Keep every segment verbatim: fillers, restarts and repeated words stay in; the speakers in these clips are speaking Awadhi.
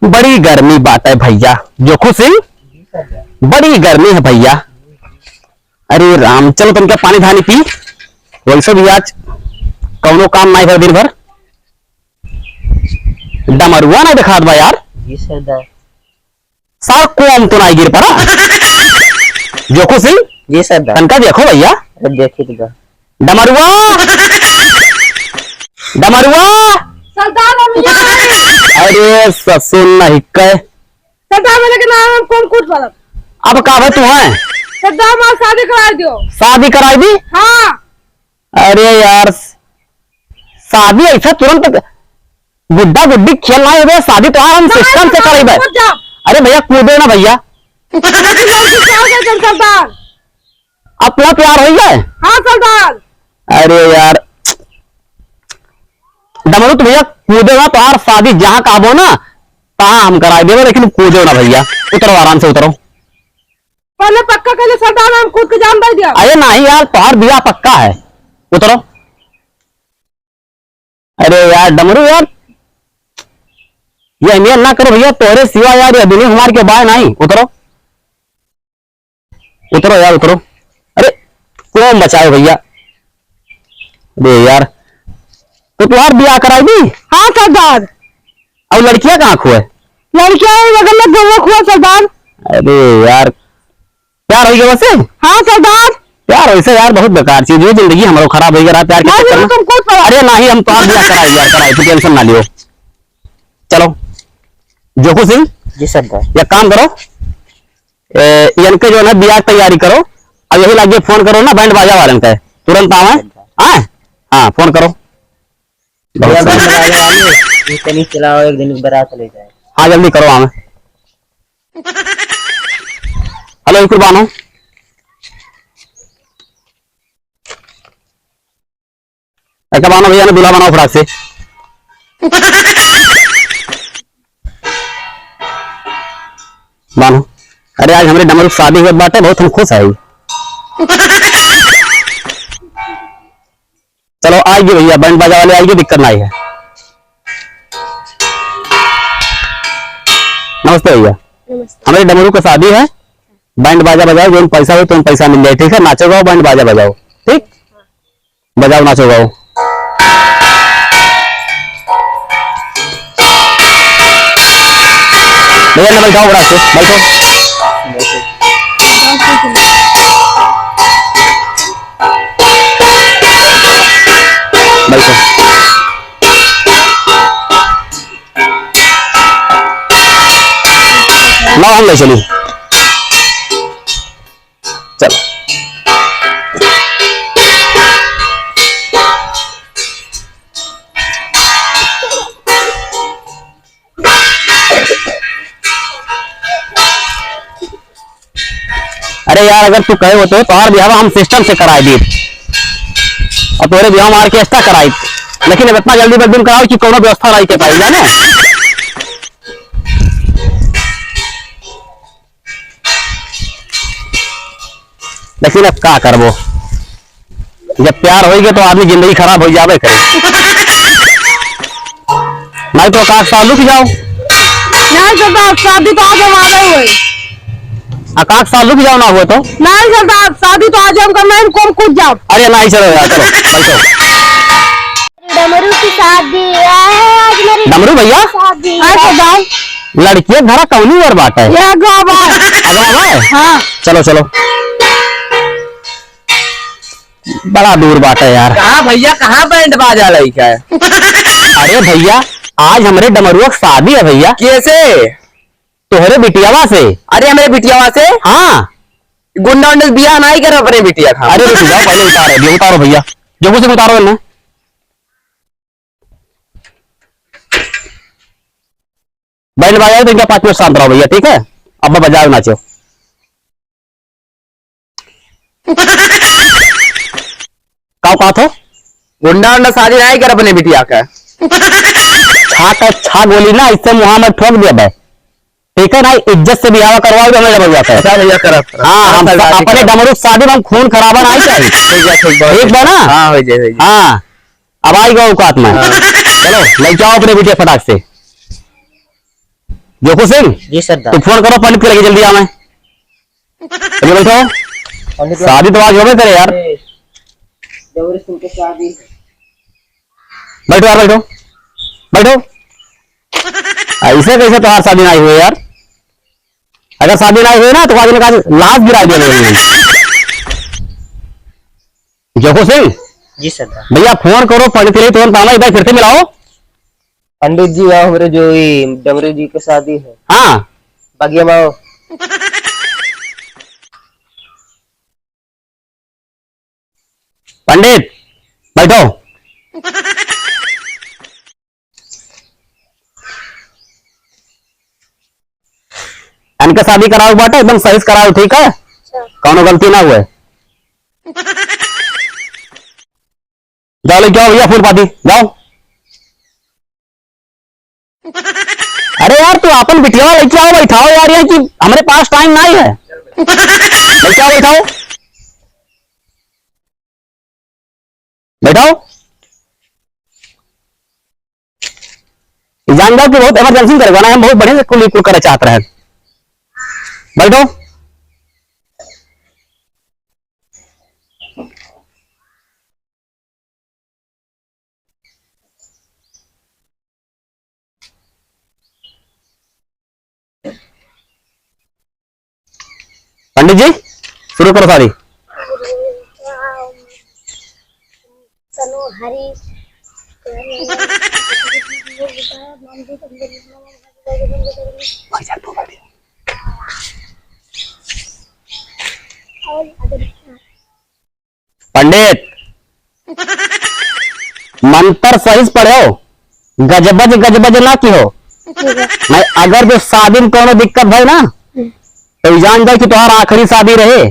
बड़ी गर्मी बाटे भइया। जोखू सिंह, बड़ी गर्मी है भइया। अरे राम, चलो तनिका पानी धानी पी। वैसे भी आज कौनो काम नाई है दिन भर। डमरुआ नाई देखात बा यार। जी सरदार। सार कोम तो नाई गिर पड़ा। जोखू सिंह, जी सरदार। तनका देखो भइया। अरे देखी तो बा। डमरुआ, डमरुआ। सरदार, हम यहाँ आए। अरे ससुर नहीं कह। सरदार, मेरे के नाम हम कौन कूद पड़त। अब का है तू है? सरदार, हमार शादी कराई दियो। शादी कराई दी? हाँ। अरे यार, शादी ऐसा तुरंत गुड्डा गुड्डी खेल ना होबे, शादी तोहार हम नहीं, सिस्टम से सरदार, कराइबे। कूद जाओ। अरे भइया, कूदो ना भइया। अरे लड़की क्या हो गई तुम सरदार? अपना प्यार हो जाए। हाँ सरदार। अरे यार, डमरू तो भइया कूदो ना, तोहार शादी जहाँ कहबो ना, तहाँ हम कराई देबे, लेकिन कूदो ना भइया, उतरो, आराम से उतरो। पहले पक्का कर ले सरदार, हम कूद के जान दे दिया। अरे नहीं यार, तोहार बियाह पक्का है, उतरो। अरे यार डमरू यार, ये अहमियत ना करो भइया, तोहरे सिवा यार ये दुनिया हमार के बाय नहीं। उतरो, उतरो यार, उतरो। अरे कौन बचाओ भइया? अरे यार, तो तोहार बियाह कराई दी? हाँ सरदार। और लड़किया कहाँ खुए? लड़किया ये बगल में दोनों खुए सरदार। अरे यार, प्यार हो गया वैसे? हाँ सरदार। प्यार वैसे यार बहुत बेकार चीज है, जिंदगी हमारो खराब हो गया प्यार के नहीं, चक्कर में। तुम कूद पड़ा। अरे नहीं, हम तोहार बियाह कराई यार, कराई, तू टेंशन ना लियो। चलो जोखू सिंह, जी सरदार। एक काम करो, ए, इनके जो है ना बियाह की तैयारी करो, अब यही लागे फोन करो ना बैंड बाजा वालन का, तुरंत आवे। हाँ, हाँ फोन करो। भैया, बहुत बढ़िया। ये तनी चलाओ, एक दिन बारात ले जाए। हाँ, जल्दी करो, आवे। हेलो, एक बानो। एक बानो भैया ने दूल्हा बनाओ फटाक से। बानो। अरे, आज हमरे डमरू के शादी होत बाटे, बहुत हम खुश है। चलो, आइए भैया, बैंड बाजा वाले आइए, दिक्कत ना आई है। नमस्ते भैया। नमस्ते। हमारे डमरू का शादी है, बैंड बाजा बजाओ, जो पैसा हो तुम पैसा मिल जाए, ठीक है? नाचो गाओ, बैंड बाजा बजाओ, ठीक? बजाओ, नाचो गाओ। भैया ना बैठाओ, बड़ा से बैठो। बैठो। लाओ, हम ले चली। चलो। अरे यार, अगर तू कहे हो तो तोहार बियाह हम सिस्टम से कराई दी और तोहरे बियाह में ऑर्केस्ट्रा कराई, लेकिन अब इतना जल्दी बदबीम कराओ कि कोनो व्यवस्था नहीं कर पाई, जाने। लेकिन अब का करबो, जब प्यार होई गए तो आदमी जिंदगी खराब हो जावे करे। नहीं तो काक साहब रुक जाओ। नहीं सरदार, शादी तो आज हमारा हुए। आ काक साहब रुक जाओ ना हुए तो। नहीं सरदार, शादी तो आज हम करना है, कौन कूद जाओ। अरे नहीं, चलो यार, चलो, बैठो। डमरू की शादी है आज मेरी। डमरू भैया? शादी है। हाँ सरदार। लड़किया घरा कौनी ओर बाटे? ये अगवा बा। अगवा बा? हाँ। चलो, चलो। बड़ा दूर बाटे यार। कहाँ भैया, कहाँ बैंड बाजा लइका है? अरे भैया, आज हमरे डमरुआ के शादी है भैया। कैसे? तोहरे बिटियावा से। अरे हमरे बिटियावा से? हाँ। गुंडा उंडा से बियाह नहीं कर अपने बिटिया का। अरे रुक जाओ, पहले उतारो, ये उतारो भैया, जो कुछ उतारो ना। बैंड बाजा तो इनका पाँच मिनट शांत रहो भैया, ठीक है? अब मैं बजाओ नाचो। का कहा था? गुंडा उंडा शादी नहीं कर अपने बिटिया का। छा का छा गोली ना इससे मुहा में ठोक दिया भाई, ठीक है ना? इज्जत से बियाह करवाओ तो हमें डमरुआ का। अच्छा भैया, करब, करब। हाँ, करब हम सरदार जी, अपने करब। डमरू शादी में हम खून खराबा नहीं चाहिए। ठीक है, ठीक बा। ठीक बा ना? हाँ, हो जाए, हो जाए। हाँ, अब आई गो औकात में। हाँ। चलो, ले जाओ अपने बिटिया फटाक से। जोखू सिंह, जी सरदार। तू फोन करो, पंडित के लगे जल्दी आवे। अरे बैठो। पंडित शादी तो आज होबे करे यार। ए, जबरी सिंह के शादी है। बैठो यार, बैठो, बैठो। ऐसे कैसे तोहार शादी नाहीं हुए यार? अगर शादी नाहीं हुए ना तो आज इनका लाश गिरा दिया मैंने। जोखू सिंह। जी सरदार। भैया फोन करो, पंडित के लिए तुरंत आवे, एक बार फिर से मिलाओ। पंडित जी, वह हमरे जो ई डमरू जी के शादी है। हाँ। बगिया में आओ। पंडित, बैठो। इनका शादी कराओ बाटे, एकदम सही से कराओ, ठीक है? अच्छा। कौनो गलती ना हुए। जाओ लेके आओ भैया फूल पाती, जाओ। अरे यार, तू अपन बिटिया लेके आओ, बैठाओ यार, यहाँ कि हमरे पास टाइम नाहीं है। लेके आओ, बैठाओ, बैठाओ। ये जान जाओ कि बहुत इमरजेंसी में करवाना है, हम बहुत बढ़िया से कुल, कुल करे चाहत रहे। बैठो। पंडित जी, शुरू करो शादी। पंडित, मंत्र सही से पढ़ो, गजबज गजबज ना किहो। ठीक है। नहीं, अगर जो शादी में कौनो दिक्कत भई ना, हम्म। तो ई जान जाओ कि तुम्हारा आखिरी शादी रहे।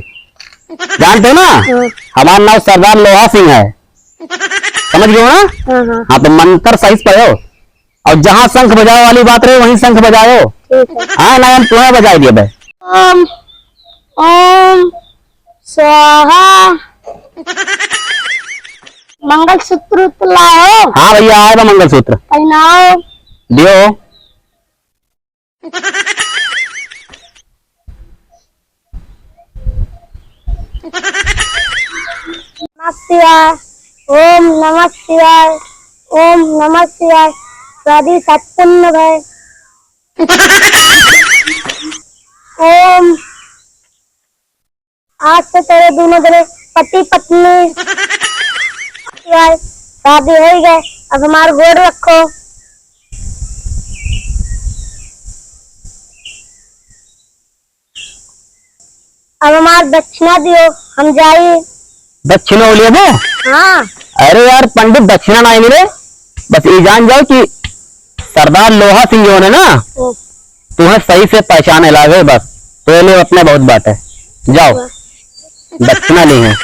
जानते हो ना, हम्म। हमारा नाम सरदार लोहा सिंह है, समझ गए हो ना? हाँ, हाँ। हाँ, तो मंत्र सही से पढ़ो। और जहाँ शंख बजावे वाली बात रहे, वहीं शंख बजाओ। ठीक है। हाँ, ना हम तुम्हें बजाए दिए बे। ओम, ओम स्वाहा। मंगलसूत्र तो लाओ। हाँ भैया, आए बा मंगलसूत्र। पहनाओ। दियो। नमः शिवाय, ओम नमः शिवाय, ओम नमः शिवाय। शादी सत्पुण्य भय। ओम, आज से तेरे दोनों जने पति पत्नी। शिवाय, शादी हो ही गए, अब हमार गोड़ रखो। अब हमार दक्षिणा दियो, हम जाई। दक्षिणा हो लिया बे? हाँ। अरे यार पंडित, दक्षिणा नाहीं मिले, बस ई जान जाओ कि सरदार लोहा सिंह जो है ना, हम्म। तुम्हें सही से पहचाने लागे, बस तो ये लिए अपने बहुत बात है। जाओ, वाह। दक्षिणा ली है।